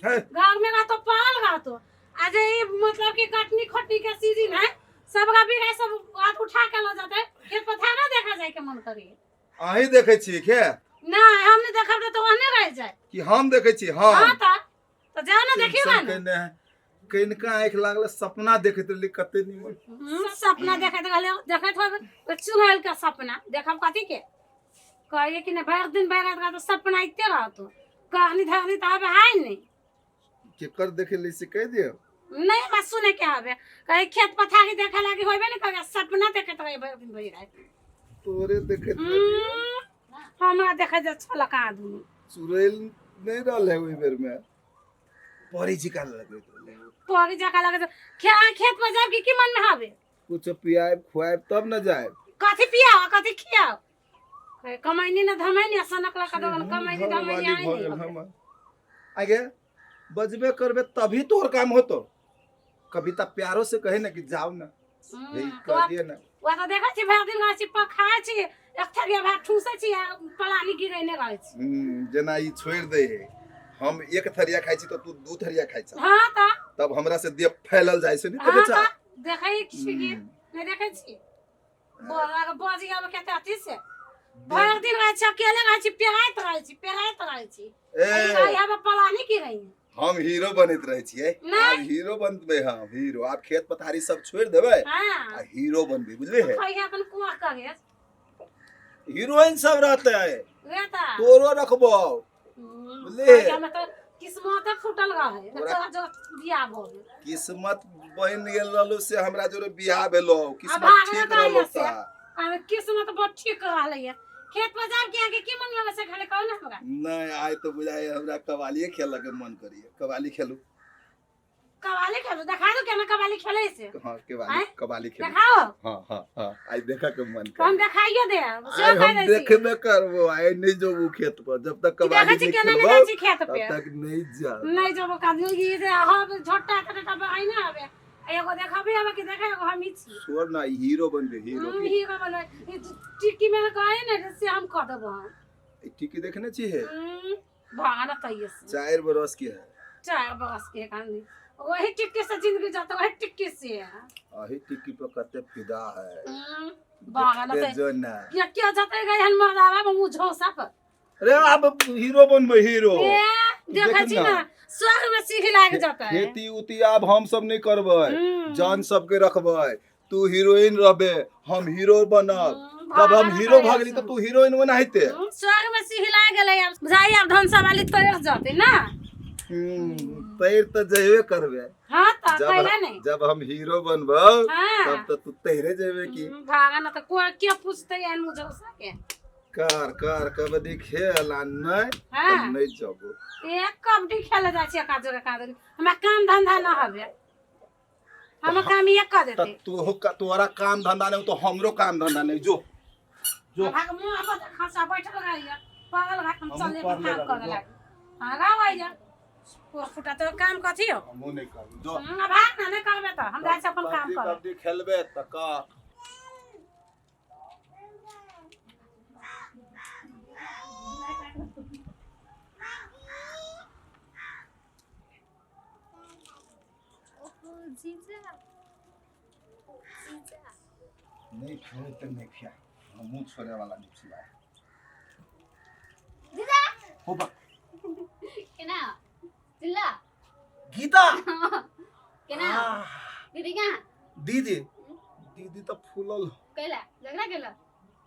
है। घर में रहतो पड़ल रहतो आ जे ई मतलब कि कटनी खोटनी के सीजन है सब रबी है सब हाथ उठा के ल जाते खेत पथार ना देखा जाए के मन करे अहीं देखै छियै खेत नहीं हम नहीं देखब तो ओहने रह जाए कि हम देखै छियै हम हाँ त तो जाओ ना देखियो टेंशन ना केने है कनिका आँखि लागल सपना देखैत रहली कते निमन सपना देखैत रहले देखैत होबे तो चुड़ैल के सपना देखब कथी के कहिए कि नहीं भरि दिन भरि रात रहतो सपना आइते रहतो कहनी धरनी तो आबे है नहीं केकर देखे ली से कह दियो नहीं हमरा सुने के आबे कहीं खेत पथारी देखे लागी होबे नहीं करे सपना देखैत रहे भरि दिन भरि रात तोरे देखैत रहली। हमरा देखे जे छलक आदमी चुड़ैल नहीं रहल है ओहि बेर में परी जिका लगैत रहले परी जका लगे खे खेत पर जाब की की मन में हवे कुछ पियाब खुआब तब न जाए कथी पियाओ कथी खियाओ कहे कमैनी न धमैनी सनक लका दोगन कमैनी धमैनी आई नहीं हवे। आगे बजबे करबे तभी तोहर काम होतो कभी त प्यारो से कहे ना कि जाओ ना यही तो कह दिए ना वह तो देखै छी भरि दिन रहै छी पखाइ छी एक थरिया भात ठूसै छी आ पलानी गिरेने रहै छी जेना ई छोड़ि दे है हम एक थरिया खाइ छी तो तू दू थरिया खाइ छ हाँ तऽ तब हमरा से देह फैलल जाइ छै नहीं हाँ देखै छ तऽ देखै छी कि नहि देखै छी बोला बजी आब कते अथी से भरि दिन रहै छी अकेले रहै छी पेराइत रहै छी पेराइत रहै छी ए आई आब पलानी गिरैने हम हीरो बनैत रहै छियै नहि। आब हीरो बनबै हम हीरो आब खेत पथारी सब छोड़ि देबै हाँ आ हीरो बनबै बुझलियै खइहे अपन कुआं करे हीरोइन सब रहतै रे ता तोरो रखबो बुझलियै? हमे तऽ किस्मत फूटल रहे तोरा- तोरा जो बियाह भऽ गेल किस्मत बनि गेल रहलो से हमरा जोरे बियाह भेलो किस्मत भागल ठीक तऽ रहलो से। ता आ किस्मत बड़ ठीक रहलै ये खेत पर जाब के अहाँके की मन में से खाली कहू ने हमरा नहीं आइ तो बुझाइ हमरा कवालिए खेलऽ के मन करिए कवाली खेलू कवाली खेलू देखा दू केना कवाली खेलै से हाँ कवाली आँय? कवाली खेलू देखाओ हाँ हाँ हाँ आइ देखऽ के मन तो हम करिए देखाइयो देब से आइ कह हम दै छी देखबे करबो आइ नहीं जेबू खेत पर जब तक कि कवाली देखै छी नहीं केना नहि खेलबो जाइ छी खेत तब पे तक नहीं जा नहि जेबो काज ई जे हम झोटा तोटा आइने आबे एगो देखाबे आबे कि देखा एगो हम ही छी छोड़ ना ई हीरो बनबे हीरो हम हीरो बने ई टिक्की में कहे ने से हम कह देबो हम ई टिकी देखने छी है भागा तैये से 4 बरस की है 4 बरस के कांदी वही टिक्की से जिंदगी जाता वही टिक्की से अही टिक्की पर कते फिदा है भागा देखते तै जो ना क्या क्या जाते गए हन मरदावा में मुंह झोसा पर अरे अब हीरो बनबे हीरो ए देखै छी देख ना ना। स्वर्ग में सीख लाग जाता है खेती उती आब हम सब नहीं करबै जन सबके रखबै तू हीरोइन रहबे हम हीरो बनब जब हम भागा हीरो ना भऽ गेली तऽ तू हीरोइन बनाहिते स्वर्ग में सीख लाग गेलै आब बुझाइ आब धनसा वाली तैर जते ना तैर तऽ जेबे करबे हाँ तऽ जब कैला नहीं जब हम हीरो बनबो हाँ तब तऽ तू तैरे जेबे की भागा ना तऽ कोई के पूछते एहन मुझे के कर कर कबड्डी खेल आ नहि हाँ तऽ नहि जबो एक कबड्डी खेले जाइ छियै काजो के काजो हमरा काम धंधा न हवे हमर काम एक कर तऽ देते तोहो तोरा काम धंधा नहीं तो हमरो काम धंधा नहीं जो जो। भाग मुंह पर खासा बैठल रहैया पागल रह हम हमहूँ चले पढ़ले काम रहबै, करे जो। लागे हाँ गाँव आइया ओ फुटा तो काम कथी हो हमहूँ नहीं करब जो भाग ना नहीं करबे तऽ हम जाइ छी अपन काम कबड्डी करे कबड्डी खेलबे तऽ कह ओहो जीजा जीजा नहीं छोड़े तऽ नहीं खिया हमहूँ छोड़े वाला नहीं छियै जीजा हो बा केना चिल्ला गीता केना आह, दीदी कहाँ दीदी दीदी तऽ फूलल कैला झगड़ा केला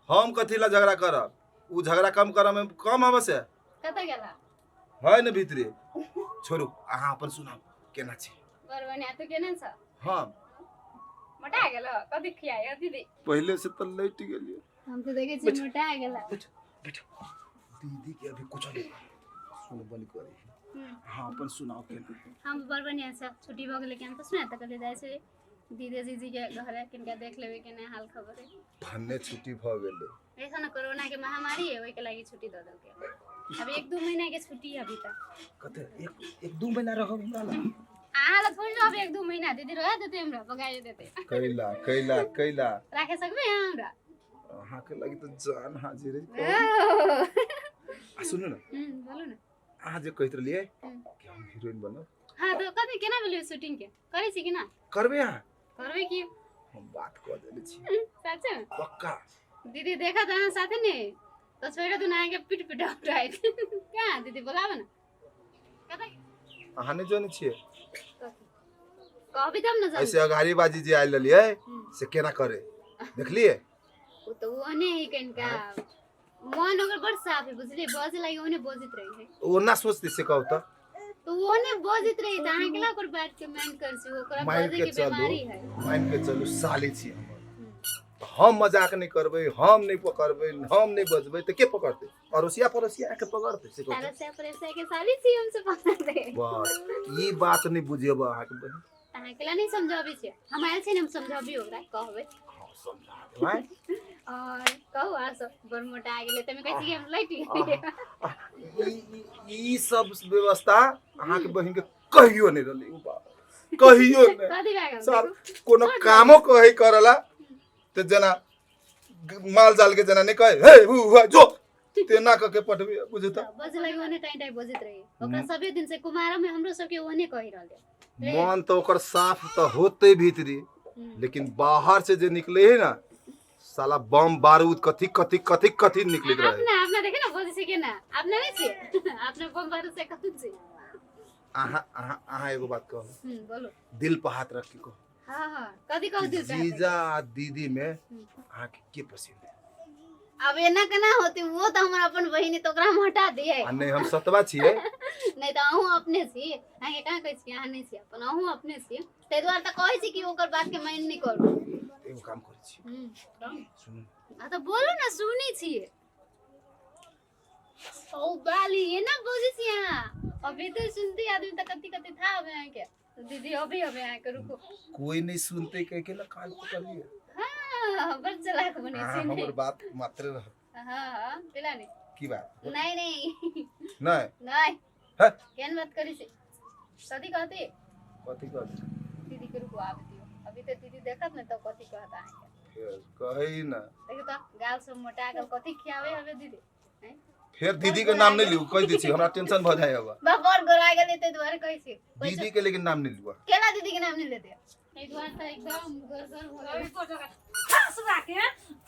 हम कथी ला झगड़ा करब उ झगड़ा कम करब में कम हवे से कतऽ गेला है ने भीतरे छोड़ू अहाँ अपन सुनाउ केना छी बड़ बढ़िया तू केना छ हम मोटा गेल कथी खियायो दीदी पहले से तऽ लटि गेलियै हम तऽ देखै छी मोटा गेला बैठ बैठ दीदी के अभी कुछ नहीं सुनबो नहीं करी हाँ अपन सुनाउ केना हम बड़ बढ़िया छ छुट्टी भऽ गेलै कि हम तऽ सुना तऽ कहलियै जाइ छै दीदी जीजी के घरे किनका देख लेबै केना हाल खबर है भन्ने छुट्टी भऽ गेलै ऐसा ना कोरोना के महामारी है ओहि के लागि छुट्टी दऽ देलकै अभी 1-2 महीना के छुट्टी है अभी तक कते एक एक दू महीना रहब हमरा लग अहाँ लग थोड़ी रहब 1-2 महीना दीदी रह देते हमरा पकाइए देते कैला कैला कैला राखे सकबै अहाँ हमरा अहाँके लागि तऽ जान हाजिर है ओ। आ सुनू ने बोलू ने अहाँ जे कहैत रहलियै कि हम हम हीरोइन बनब। हाँ तो कथी केना भेलै शूटिंग के करै छी कि ना? करबै अहाँ? करबै की? हम बात कऽ देने छी। सच में? पक्का। दीदी देखा तो अहाँ साथे ने तो छोड़ दू ना के पिट पिट उठाइत। कहाँ दीदी बोलाबे ना। कतऽ अहाँ नहि जनै छियै? कहबी तब ना ऐसे जान। अगाड़ी बाजी जे आयल रहलियै से केना करे देखलियै? ओ तो ओने ही कनिका मन ओकर बड़ साफ है बुझलियै, बजे लागि ओने बजैत रही है। ओ ना सोचते से कहू तऽ। तो ओने बजैत रही तऽ अहाँ केला ओकर बात के माइन कर छी, ओकरा मान बजे के के चलू। बीमारी है। मान के चलू साली छी हमर, तऽ हम मजाक नहि करबै, हम नहि पकड़बै, हम नहि बजबै तऽ के पकड़तै? अड़ोसिया पड़ोसिया आके पकड़तै से कहू तऽ। तारा से परेशा के साली छी हमसे पकड़ दे। बस ई बात नहि बुझेब अहाँके बहिन। अहाँ केला नहीं समझाबै छै, हम आयल छी ने हम समझाबी ओकरा कहबै। हँ समझा देबै। और कहू अहाँ सब बड़ मोटा गेलै तऽ कहै छी कि हम लटि गेलियै। ई सब व्यवस्था अहाँके बहिन के कहियो नहि रहलै, ओ बाप कहियो नहि। कथी भए गेल? सर कोनो कामो कहै करला तऽ जेना माल जाल के जेना नहि कहे हे हु हु जो तेना कऽ के पठबै बुझू तऽ। बजे लागि ओने टाइम टाइम बजैत रही ओकरा सबे दिन से कुमारा में हमरो सबके ओने कहि रहल है। मन तऽ ओकर साफ तऽ होते भीतरी, लेकिन बाहर से जे निकले है ना साला बम बारूद कथी कथी कथी कथी निकलैत रहे। अपना अपना देखे ना बजै छै केना, अपना नहि छियै अपना बम बारूद से कम छै। अहाँ अहाँ अहाँ एगो बात कहू। बोलो। दिल पर हाथ रख के कहू। हाँ हाँ कथी कहू दिल पे हाथ रख के? जीजा आ दीदी में अहाँके के पसंद है? अब एना केना होते, वो तो हमर अपन बहिन है तो ओकरा हम हटा दिए। आ नहि हम सतबा छियै। नहीं तो अहूँ अपने छी, अहाँके कहाँ कहै छी अहाँ नहीं छी अपन, अहूँ अपने छी, ताहि दुआरे तऽ कहै छी कि ओकर बात के माइन नहि करू। एगो काम करै छी। सुनू। आ तऽ बोलू ना, सुनै छियै। ओ बाली एना बजै छी अहाँ, अभी तो सुनते आदमी तऽ कति कति था अबे अहाँके। दीदी अभी अबे अहाँके रुकू। कोई नहीं सुनते कह के ना कान पकड़लिए। हाँ, बड़ चलाक बनै अहाँ छी। हमर बात मात्र रह। हाँ हाँ केला नहीं। की बात? नहीं नहीं। नहीं। नहीं। हैं? केहन बात करी छी? कथी कहती? कथी कहती? दीदी के रुकू आब दियो, अभी तो दीदी देखत ने तो कथी कहता अहाँके। फेर कहै ना। देखियौ तऽ गाल सब मोटा गेल, कथी खियाबै हवे दीदी? हैं? फेर दीदी के नाम नहीं लिउ, कहि दै छी हमरा टेंशन भऽ जाय अब। बा बड़ गोरा गेलै ताहि दुआरे कहै छी। दीदी के लेकिन नाम नहीं लिउ। केला दीदी के नाम नहीं लेते? एहि दुआरे तऽ एकदम गोर गोर भऽ गेल। हंसुआ के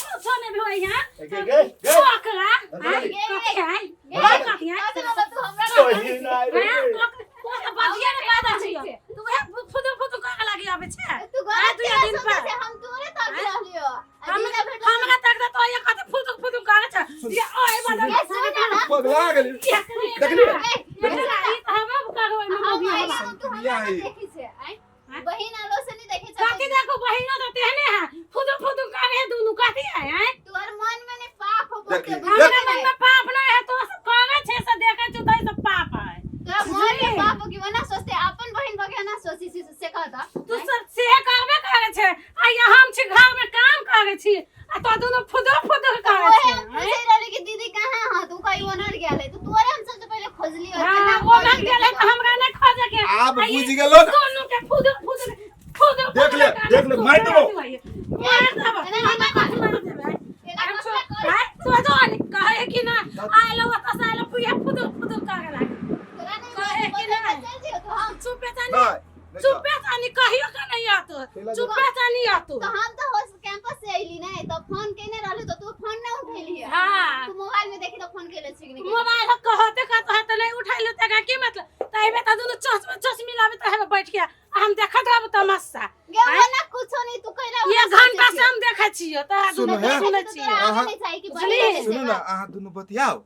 कुछो नहि भेलै यहाँ। गे, गे, गे। ओकरा, अंदर आँय, कथी आँय? गे, कथी आँय? कथी बाबा तू हमरा सही ना रे। आँय, तोरा तऽ बजिए नहि पाबै छियौ। तू उएह फुदुर फुदुर कऽ के लागि आबै छै। तू आँय, गलत दुइया केला दिन सोचै पर। छै, हम तोरे तक रहलियौ। आ हम- दीदा भेटल। हमरा तक तऽ तोरे कथी फुदुर फुदुर करै छै। ये ओहि बदल- गे, सुन ना। पगला गेली। देखलियै? देखलियै? ई तऽ हमरे करबै, हम मम्मी आइ हमरा। गेलहुँ, तू हमरा बियाह नहि है। देखै छै, आँय? आँय? बहिन आलो से नहीं देखै छै। कथी देखो, बहिनो तऽ तेहने है। फुदुर फुदुर करे है दुनू, कथी है, आँय? तोहर मन में ने पाप हो बहुते, देखली। बुझलियै? हमरा मन में पाप नहीं है, तो सब करे छै से देखै छौ तऽ ई सब पाप है। तोरा मन में बुझलियै? पाप हो कि ओना सोचते, अपन बहिन भऽ के ओना सोचै छी से कहता। तू सब से करबे करे छै, आ यहाँ हम छी घर में काम करे छी, आ तो दुनू फुदुर फुदुर करे ओहे छै। हम पूछै रहली कि दीदी कहाँ हँ, तू कहीं ओनर गेल है, तो तोरे हम सबसे पहिले खोजली और हाँ, केना ओनर खोजली गेल है तऽ हमरा नहि खोजे के। आब आ ई बुझि गेलो ना। दुनू के फुदुर फुदुर फुदुर देख ले, फुदुर देख ले, करे मारि देबो। मारि देबो। एना नहि हमरा कथी मारि देबै? एना हम कथी करै? आँय, तो जो आनि, कहै कि ना, आयल ओतऽ से आयल पुया फुदुर फुदुर करे लागे। तोरा नहि कहै कि बोलतै नहि? तऽ चलि जइयो तू, हम चुपे चानी, नहीं, नहीं जाओ। चुपे चानी, कहियो के नहीं आतो। चला जाओ। चुपे चानी आतो। तो हम तो होस कैंपस से अइली नै, तो फोन केने रहलु तो तू फोन नै उठेली। हाँ। तू मोबाइल में देखी तो फोन केले छी कि नै? मोबाइल कहते कहते तऽ नहि उठैलु तऽ की मतलब? तऽ एहिमे तऽ दुनू चश्मा चश्मी लाबे तऽ हेबे बैठ के आ हम देखत रहब तमाशा। गे ओना कुछो नहीं, तू कैला एक ओना घंटा सोचै से हम देखै छियै तऽ सुनू दुनू हे। सुनै छी? छियै। तोरा आगे अहाँ- नहि चाही कि बुझलियै? बहिन सुनू ना, से अहाँ दुनू बतियाओ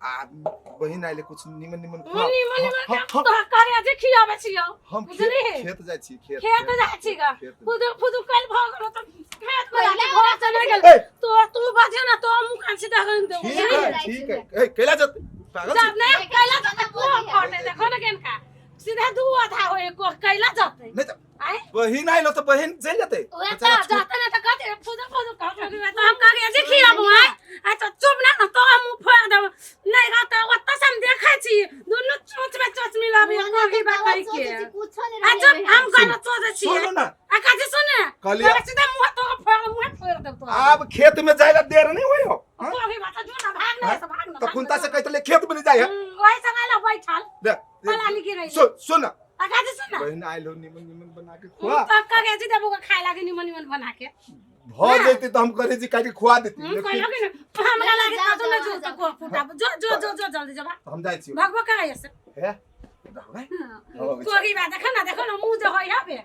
आ बहिन आइले कुछ निमन निमन खुआओ। निमन निमन हम- हम- तोरा करे जे खियाबै छियौ। हम बुझलियै? खेत जाइ छी, खेत खेत जाइ छी गा। खेत। फुदुर फुदुर कल भऽ गेलो तऽ खेत में पहिला जाके घर चले गेल। ए! तो तू बाजे ना तो मुँह कान सीधा कर देबो। ठीक है, ठीक है। ए, कैला जत पागल छी? जब नहीं कैला केना जतै बोली को है? फटे देखो ना केनका सीधा दू आधा होय को कैला जतै। नहीं तऽ आँय? बहिन आइलो तऽ बहिन चलि जेतै। ओए बेचारा तऽ जतै ना तऽ कथी फुदुर फुदुर कहत तऽ हम करे जे खियाबो। आँय आँय तऽ चुप ना ना तो मुँह फोड़ देबो। नहीं रहता ओतऽ से हम देखै छी दुनू चोंच में चोंच मिलाबी ओना कोगी तऽ बात गलत के। सोचै छी, कुछो नहि आ रहलै चुप बहिन। हम गलत सोचै छियै। सुनू ना, आ कथी सुने? कहलियै तोरा सीधा मुँह तोरा फोड़ मुँह फोड़ देब तोरा। आब खेत में जाय ला देर नहीं होय हो। हाँ? कोगी बात जो ना भाग ना हाँ? से भाग ना। तऽ खुनता से कहतले खेत में नहीं जाय है। वही संग आइला बैठल। देख। पलानी गिरैले। सुन सुन ना। आ काजे सुन ना। बहिन आयल हो, निमन निमन बना के खुआ। तब कहे जी देबो खाए लागे निमन निमन बना के। भ जेती त हम करे जी काट के खुआ देती। हम कहलो कि ना हमरा लागे जाओ, कतो न जाओ, जो जाओ। तो को फुटा जो जो जो जो जल्दी जबा। हम जाइ छी। भगबो करे से। हे, रहबै? कोरी बा, देखो ना, देखो ना, मुंह जो होय हबे।